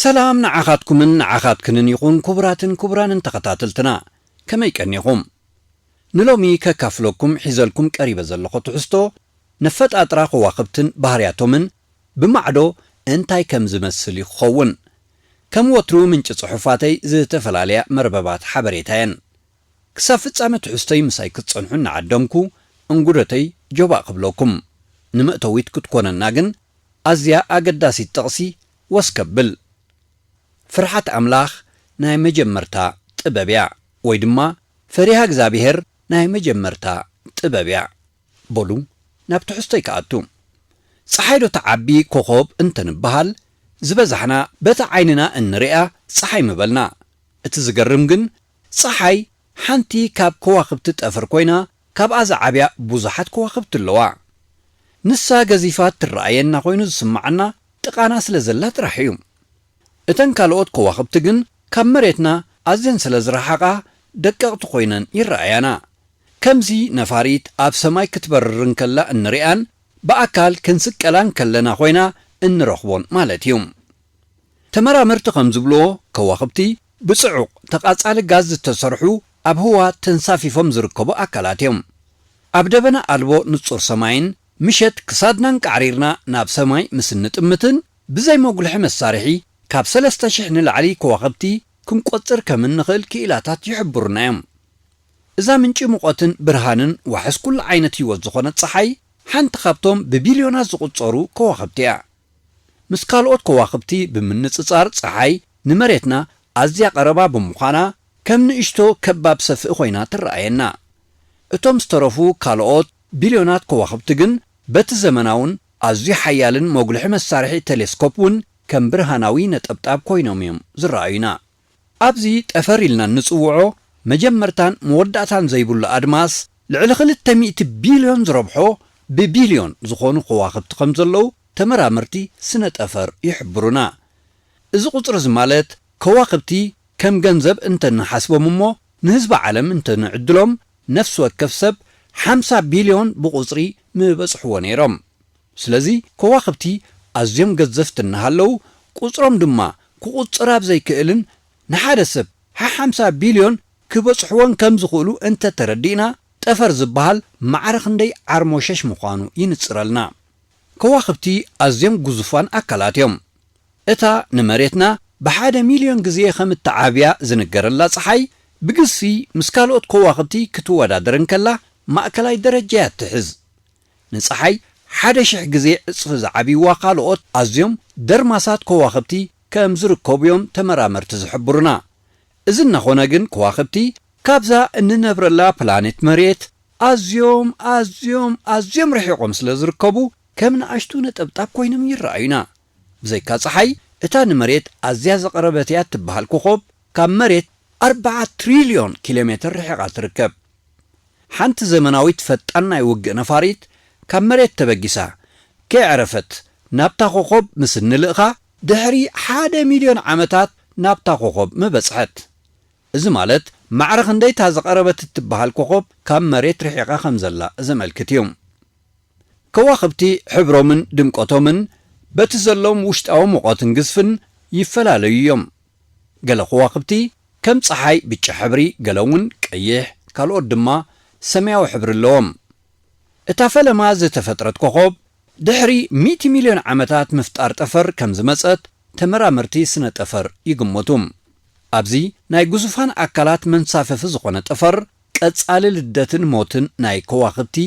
ሰላም ንዓኻትኩምን ንዓኻትክንን ይኹን፣ ክቡራትን ክቡራንን ተኸታተልትና፣ ከመይ ቀኒኹም? ንሎሚ ከካፍለኩም ሒዘልኩም ቀሪበ ዘለኹ ትሕዝቶ፣ ነፈጣጥራ ከዋኽብትን ባህርያቶምን ብማዕዶ እንታይ ከም ዝመስል እዩ ክኸውን። ከም ወትሩ ምንጪ ጽሑፋተይ ዝተፈላለያ መርበባት ሓበሬታ እየን። ክሳብ ፍጻመ ትሕዝቶይ ምሳይ ክትጸንሑ እናዓደምኩ፣ እንጉደተይ ጆባእ ክብለኩም። ንመእተዊት ክትኮነና ግን ኣዝያ ኣገዳሲት ጥቕሲ ወስ ከብል። ፍርሓት ኣምላኽ ናይ መጀመርታ ጥበብ እያ፣ ወይ ድማ ፈሪሃ እግዚኣብሄር ናይ መጀመርታ ጥበብ እያ። በሉ ናብ ትሕዝቶይ ክኣቱ። ጸሓይ ዶ ትዓቢ ኮኾብ እንተንበሃል፣ ዝበዛሕና በታ ዓይንና እንሪኣ ጸሓይ ምበልና። እቲ ዝገርም ግን፣ ጸሓይ ሓንቲ ካብ ከዋኽብቲ ጠፈር ኮይና፣ ካብኣ ዝዓብያ ብዙሓት ከዋኽብቲ ኣለዋ። ንሳ ገዚፋ ትረኣየና ኮይኑ ዝስምዓና ጥቓና ስለ ዘላ ጥራሕ እዩ። እተን ካልኦት ከዋኽብቲ ግን ካብ መሬትና ኣዝየን ስለ ዝረሓቓ ደቀቕቲ ኮይነን ይረኣያና። ከምዚ ነፋሪት ኣብ ሰማይ ክትበርር እንከላ እንሪኣን ብኣካል ክንስቀላ እንከለና ኮይና እንረኽቦን ማለት እዩ። ተመራመርቲ ከም ዝብልዎ ከዋኽብቲ ብጽዑቕ ተቓጻሊ ጋዝ ዝተሰርሑ ኣብ ህዋ ተንሳፊፎም ዝርከቡ ኣካላት እዮም። ኣብ ደበና ኣልቦ ንጹር ሰማይን ምሸት ክሳድና እንቃዕሪርና ናብ ሰማይ ምስ እንጥምትን ብዘይ መጉልሒ መሳርሒ ካብ ሰለስተ ሽሕ ንላዕሊ ከዋኽብቲ ክንቆጽር ከም እንኽእል ክኢላታት ይሕብሩና እዮም። እዛ ምንጪ ሙቐትን ብርሃንን ዋሕስ ኩሉ ዓይነት ህይወት ዝኾነት ጸሓይ ሓንቲ ካብቶም ብቢልዮናት ዝቑጸሩ ከዋኽብቲ እያ። ምስ ካልኦት ከዋኽብቲ ብምንጽጻር ጸሓይ ንመሬትና ኣዝያ ቀረባ ብምዃና ከም ንእሽቶ ከባብ ሰፍኢ ኮይና ትረኣየና። እቶም ዝተረፉ ካልኦት ቢልዮናት ከዋኽብቲ ግን በቲ ዘመናውን ኣዝዩ ሓያልን መጉልሒ መሳርሒ ቴሌስኮፕ እውን ከም ብርሃናዊ ነጠብጣብ ኮይኖም እዮም ዝረኣዩና። ኣብዚ ጠፈር ኢልና እንጽውዖ መጀመርታን መወዳእታን ዘይብሉ ኣድማስ ልዕሊ ክልተ ሚእቲ ቢልዮን ዝረብሖ ብቢልዮን ዝኾኑ ከዋኽብቲ ከም ዘለዉ ተመራመርቲ ስነ ጠፈር ይሕብሩና። እዚ ቁጽሪ እዚ ማለት ከዋኽብቲ ከም ገንዘብ እንተንሓስቦም እሞ ንህዝቢ ዓለም እንተንዕድሎም ነፍሲ ወከፍ ሰብ ሓምሳ ቢልዮን ብቁጽሪ ምበጽሕዎ ነይሮም። ስለዚ ከዋኽብቲ ኣዝዮም ገዘፍቲ እናሃለዉ ቁጽሮም ድማ ክቑጽር ኣብ ዘይክእልን ንሓደ ሰብ ሓሓምሳ ቢልዮን ክበጽሕዎን ከም ዝኽእሉ እንተተረዲእና ጠፈር ዝበሃል ማዕረ ክንደይ ዓርሞሸሽ ምዃኑ ይንጽረልና። ከዋኽብቲ ኣዝዮም ግዙፋን ኣካላት እዮም። እታ ንመሬትና ብሓደ ሚልዮን ግዜ ከም እትዓብያ ዝንገረላ ጸሓይ ብግዝፊ ምስ ካልኦት ከዋኽብቲ ክትወዳደር እንከላ ማእከላይ ደረጃ እያ እትሕዝ። ንጸሓይ ሓደ ሽሕ ግዜ ዕጽፊ ዝዓብይዋ ካልኦት ኣዝዮም ደርማሳት ከዋኽብቲ ከም ዝርከቡ እዮም ተመራመርቲ ዝሕብሩና። እዚ እናኾነ ግን ከዋኽብቲ ካብዛ እንነብረላ ፕላኔት መሬት ኣዝዮም ኣዝዮም ኣዝዮም ርሒቖም ስለ ዝርከቡ ከም ንኣሽቱ ነጠብጣብ ኮይኖም ይረኣዩና። ብዘይካ ጸሓይ እታ ንመሬት ኣዝያ ዝቐረበት እያ እትበሃል ኮኾብ ካብ መሬት ኣርባዓ ትሪልዮን ኪሎ ሜትር ርሒቓ ትርከብ። ሓንቲ ዘመናዊት ፈጣን ናይ ውግእ ነፋሪት ካብ መሬት ተበጊሳ ከየዕረፈት ናብታ ኮኾብ ምስ እንልእኻ ድሕሪ ሓደ ሚልዮን ዓመታት ናብታ ኮኾብ ምበጽሐት። እዚ ማለት ማዕረ ክንደይታ ዝቐረበት እትበሃል ኮኾብ ካብ መሬት ርሒቓ ከም ዘላ ዘመልክት እዩ። ከዋኽብቲ ሕብሮምን ድምቀቶምን በቲ ዘለዎም ውሽጣዊ ሙቐትን ግዝፍን ይፈላለዩ እዮም። ገለ ከዋኽብቲ ከም ጸሓይ ብጫ ሕብሪ፣ ገለ እውን ቀይሕ፣ ካልኦት ድማ ሰማያዊ ሕብሪ ኣለዎም። እታ ፈለማ ዝተፈጥረት ኮኾብ ድሕሪ ሚእቲ ሚልዮን ዓመታት ምፍጣር ጠፈር ከም ዝመጸት ተመራመርቲ ስነ ጠፈር ይግመቱ። ኣብዚ ናይ ግዙፋን ኣካላት መንሳፈፊ ዝኾነ ጠፈር ቀጻሊ ልደትን ሞትን ናይ ከዋኽብቲ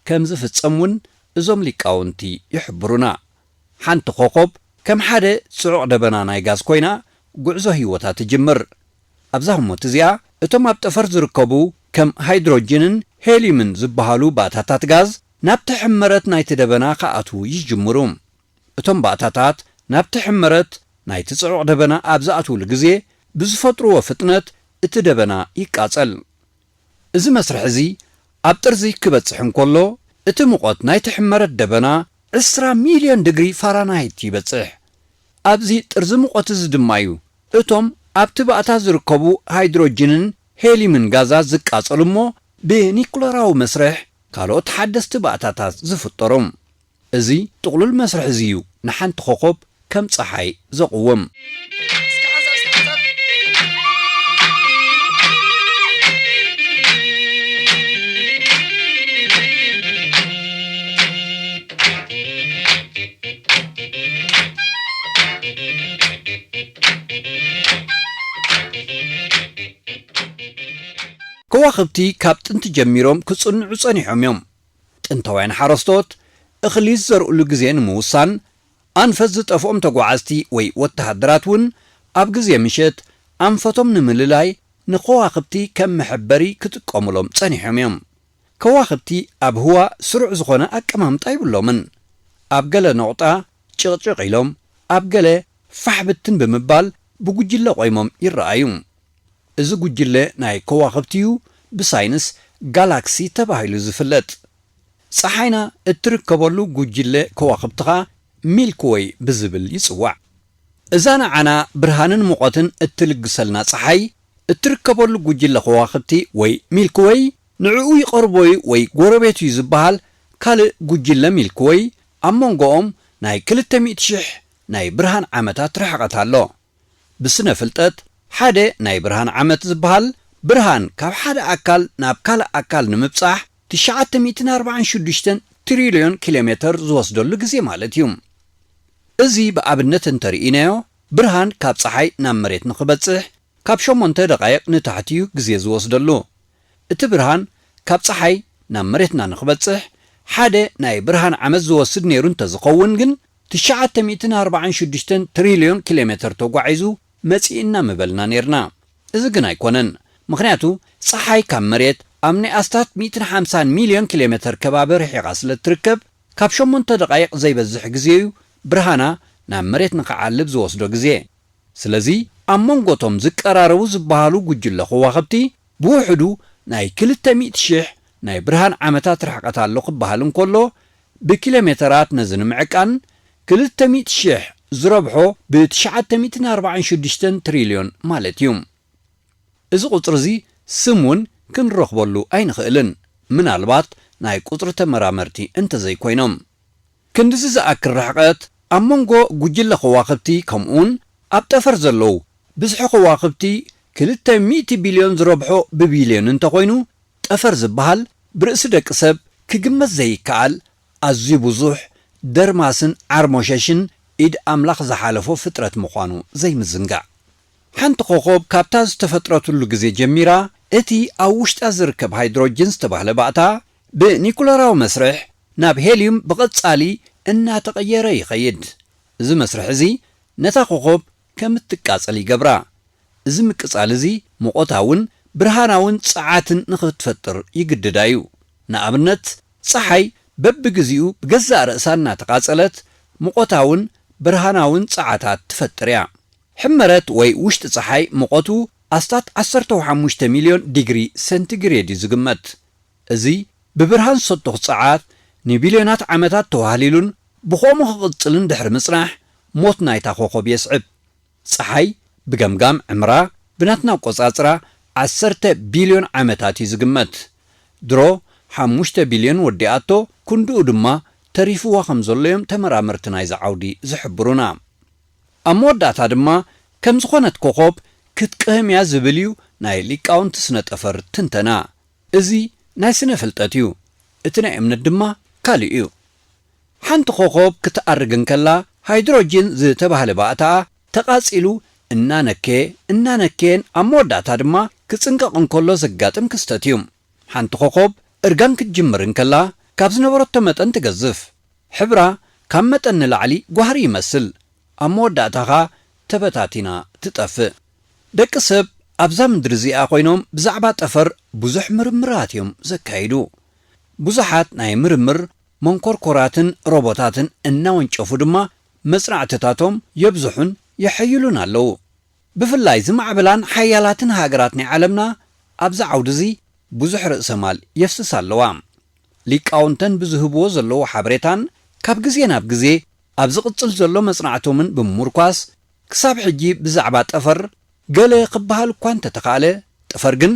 ከም ዝፍጸም እውን እዞም ሊቃውንቲ ይሕብሩና። ሓንቲ ኮኾብ ከም ሓደ ጽዑቕ ደበና ናይ ጋዝ ኮይና ጉዕዞ ህይወታ ትጅምር። ኣብዛ ህሞት እዚኣ እቶም ኣብ ጠፈር ዝርከቡ ከም ሃይድሮጅንን ሄሊምን ዝበሃሉ ባእታታት ጋዝ ናብቲ ሕመረት ናይቲ ደበና ክኣትዉ ይጅምሩ። እቶም ባእታታት ናብቲ ሕመረት ናይቲ ጽዑቕ ደበና ኣብ ዝኣትውሉ ግዜ ብዝፈጥርዎ ፍጥነት እቲ ደበና ይቃጸል። እዚ መስርሕ እዚ ኣብ ጥርዚ ክበጽሕ እንከሎ እቲ ሙቐት ናይቲ ሕመረት ደበና ዕስራ ሚልዮን ድግሪ ፋራናይት ይበጽሕ። ኣብዚ ጥርዚ ሙቐት እዚ ድማ እዩ እቶም ኣብቲ ባእታ ዝርከቡ ሃይድሮጅንን ሄሊምን ጋዛት ዝቃጸሉ እሞ ብኒኩለራዊ መስርሕ ካልኦት ሓደስቲ ባእታታት ዝፍጠሩ። እዚ ጥቕሉል መስርሕ እዚ እዩ ንሓንቲ ኮኾብ ከም ጸሓይ ዘቕውም። ከዋኽብቲ ካብ ጥንቲ ጀሚሮም ክጽንዑ ጸኒሖም እዮም። ጥንታውያን ሓረስቶት እኽሊ ዝዘርእሉ ግዜ ንምውሳን፣ ኣንፈት ዝጠፍኦም ተጓዓዝቲ ወይ ወተሃደራት እውን ኣብ ግዜ ምሸት ኣንፈቶም ንምልላይ ንከዋኽብቲ ከም መሐበሪ ክጥቀሙሎም ጸኒሖም እዮም። ከዋኽብቲ ኣብ ህዋ ስሩዕ ዝኾነ ኣቀማምጣ ይብሎምን። ኣብ ገለ ነቑጣ ጭቕጭቕ ኢሎም፣ ኣብ ገለ ፋሕ ብትን ብምባል ብጉጅለ ቆይሞም ይረኣዩ። እዚ ጉጅለ ናይ ከዋኽብቲ እዩ ብሳይንስ ጋላክሲ ተባሂሉ ዝፍለጥ። ጸሓይና እትርከበሉ ጉጅለ ከዋኽብቲ ኸኣ ሚልኪ ወይ ብዝብል ይጽዋዕ። እዛ ንዓና ብርሃንን ሙቐትን እትልግሰልና ጸሓይ እትርከበሉ ጉጅለ ከዋኽብቲ ወይ ሚልኪ ወይ ንዕኡ ይቐርቦ እዩ ወይ ጎረቤቱ እዩ ዝበሃል ካልእ ጉጅለ ሚልኪ ወይ ኣብ መንጎኦም ናይ ክልተ ሚእቲ ሽሕ ናይ ብርሃን ዓመታት ርሕቐት ኣሎ። ብስነ ፍልጠት ሓደ ናይ ብርሃን ዓመት ዝበሃል ብርሃን ካብ ሓደ ኣካል ናብ ካልእ ኣካል ንምብጻሕ ትሽዓተ ሚእትን ኣርባዓን ሽዱሽተን ትሪልዮን ኪሎ ሜተር ዝወስደሉ ግዜ ማለት እዩ። እዚ ብኣብነት እንተርኢናዮ ብርሃን ካብ ጸሓይ ናብ መሬት ንኽበጽሕ ካብ ሸሞንተ ደቓይቕ ንታሕቲ እዩ ግዜ ዝወስደሉ። እቲ ብርሃን ካብ ጸሓይ ናብ መሬትና ንኽበጽሕ ሓደ ናይ ብርሃን ዓመት ዝወስድ ነይሩ እንተዝኸውን ግን ትሽዓተ ሚእትን ኣርባዓን ሽዱሽተን ትሪልዮን ኪሎ ሜተር ተጓዒዙ መጺእና ምበልና ነይርና። እዚ ግን ኣይኮነን። ምኽንያቱ ጸሓይ ካብ መሬት ኣብ ናይ ኣስታት ሚእትን ሓምሳን ሚልዮን ኪሎ ሜተር ከባቢ ርሒቓ ስለ እትርከብ ካብ ሸሞንተ ደቓይቕ ዘይበዝሕ ግዜ እዩ ብርሃና ናብ መሬት ንኽዓልብ ዝወስዶ ግዜ። ስለዚ ኣብ መንጎ እቶም ዝቀራረቡ ዝበሃሉ ጉጅለ ከዋኽብቲ ብውሕዱ ናይ ክልተ ሚእቲ ሽሕ ናይ ብርሃን ዓመታት ርሕቀት ኣሎ ክበሃል እንከሎ ብኪሎ ሜተራት ነዚ ንምዕቃን ክልተ ሚእቲ ሽሕ ዝረብሖ ብ ትሽዓተ ሚእትን ኣርባዓን ሽዱሽተን ትሪልዮን ማለት እዩ። እዚ ቁጽሪ እዚ ስም እውን ክንረኽበሉ ኣይንኽእልን፣ ምናልባት ናይ ቁጽሪ ተመራመርቲ እንተዘይኮይኖም። ክንድዚ ዝኣክል ርሕቐት ኣብ መንጎ ጉጅለ ከዋኽብቲ ከምኡውን ኣብ ጠፈር ዘለዉ ብዝሒ ከዋኽብቲ ክልተ ሚእቲ ቢልዮን ዝረብሖ ብቢልዮን እንተኾይኑ ጠፈር ዝበሃል ብርእሲ ደቂ ሰብ ክግመት ዘይከኣል ኣዝዩ ብዙሕ ደርማስን ዓርሞሸሽን ኢድ ኣምላኽ ዝሓለፎ ፍጥረት ምዃኑ ዘይምዝንጋዕ። ሓንቲ ኮኾብ ካብታ ዝተፈጥረትሉ ግዜ ጀሚራ እቲ ኣብ ውሽጣ ዝርከብ ሃይድሮጅን ዝተባህለ ባእታ ብኒኩለራዊ መስርሕ ናብ ሄልዩም ብቐጻሊ እናተቐየረ ይኸይድ። እዚ መስርሕ እዚ ነታ ኮኾብ ከም እትቃጸል ይገብራ። እዚ ምቅጻል እዚ ሙቐታውን ብርሃናውን ጸዓትን ንኽትፈጥር ይግድዳ እዩ። ንኣብነት ጸሓይ በብግዜኡ ብገዛእ ርእሳ እናተቓጸለት ሙቐታውን ብርሃናውን ጸዓታት ትፈጥር እያ። ሕመረት ወይ ውሽጢ ጸሓይ ሙቐቱ ኣስታት ዓሰርተ ሓሙሽተ ሚልዮን ዲግሪ ሴንቲግሬድ እዩ ዝግመት። እዚ ብብርሃን ዝሰተኹ ጸዓት ንቢልዮናት ዓመታት ተዋህሊሉን ብኸምኡ ክቕጽልን ድሕሪ ምጽናሕ ሞት ናይታ ኮኾብ የስዕብ። ጸሓይ ብገምጋም ዕምራ ብናትና ኣቆጻጽራ ዓሰርተ ቢልዮን ዓመታት እዩ ዝግመት። ድሮ ሓሙሽተ ቢልዮን ወዲኣቶ ክንድኡ ድማ ተሪፍዋ ከም ዘሎ እዮም ተመራመርቲ ናይዚ ዓውዲ ዝሕብሩና። ኣብ መወዳእታ ድማ ከም ዝኾነት ኮኾብ ክትቅህም እያ ዝብል እዩ ናይ ሊቃውንቲ ስነ ጠፈር ትንተና። እዚ ናይ ስነ ፍልጠት እዩ። እቲ ናይ እምነት ድማ ካልእ እዩ። ሓንቲ ኮኾብ ክትኣርግ እንከላ ሃይድሮጅን ዝተባህለ ባእታኣ ተቓጺሉ እናነከየ እናነከየን ኣብ መወዳእታ ድማ ክጽንቀቕ እንከሎ ዘጋጥም ክስተት እዩ። ሓንቲ ኮኾብ እርጋን ክትጅምር እንከላ ካብ ዝነበረቶ መጠን ትገዝፍ። ሕብራ ካብ መጠን ንላዕሊ ጓህሪ ይመስል። ኣብ መወዳእታ ኸኣ ተበታቲና ትጠፍእ። ደቂ ሰብ ኣብዛ ምድሪ እዚኣ ኮይኖም ብዛዕባ ጠፈር ብዙሕ ምርምራት እዮም ዘካይዱ። ብዙሓት ናይ ምርምር መንኮርኮራትን ሮቦታትን እናወንጨፉ ድማ መጽናዕትታቶም የብዝሑን የሐይሉን ኣለዉ። ብፍላይ ዝማዕበላን ሓያላትን ሃገራት ናይ ዓለምና ኣብዚ ዓውዲ እዚ ብዙሕ ርእሰ ማል የፍስሳ ኣለዋ። ሊቃውንተን ብዝህብዎ ዘለዉ ሓበሬታን ካብ ግዜ ናብ ግዜ ኣብ ዝቕጽል ዘሎ መጽናዕቶምን ብምሙርኳስ ክሳብ ሕጂ ብዛዕባ ጠፈር ገለ ክበሃል እኳ እንተተኻእለ፣ ጠፈር ግን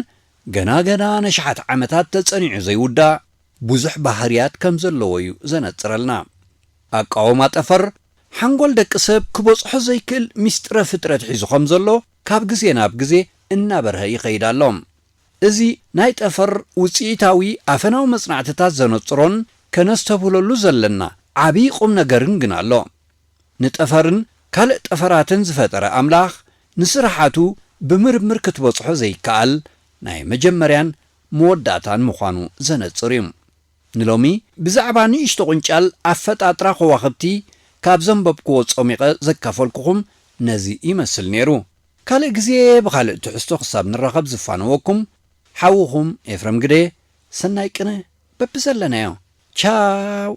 ገና ገና ነሽሓት ዓመታት ተጸኒዑ ዘይውዳእ ብዙሕ ባህርያት ከም ዘለዎ እዩ ዘነጽረልና። ኣቃውማ ጠፈር ሓንጎል ደቂ ሰብ ክበጽሖ ዘይክእል ሚስጥረ ፍጥረት ሒዙ ከም ዘሎ ካብ ግዜ ናብ ግዜ እናበርሀ ይኸይድ ኣሎ። እዚ ናይ ጠፈር ውጽኢታዊ ኣፈናዊ መጽናዕትታት ዘነጽሮን ከነስተብህለሉ ዘለና ዓቢ ቁም ነገርን ግን ኣሎ። ንጠፈርን ካልእ ጠፈራትን ዝፈጠረ ኣምላኽ ንስራሓቱ ብምርምር ክትበጽሖ ዘይከኣል ናይ መጀመርያን መወዳእታን ምዃኑ ዘነጽር እዩ። ንሎሚ ብዛዕባ ንእሽቶ ቁንጫል ኣፈጣጥራ ከዋኽብቲ ካብ ዘንበብክዎ ጾሚቐ ዘካፈልኩኹም ነዚ ይመስል ነይሩ። ካልእ ግዜ ብኻልእ ትሕዝቶ ክሳብ ንራኸብ ዝፋነወኩም ሓውኹም ኤፍረም ግደ፣ ሰናይ ቅነ በብዘለናዮ። ቻው።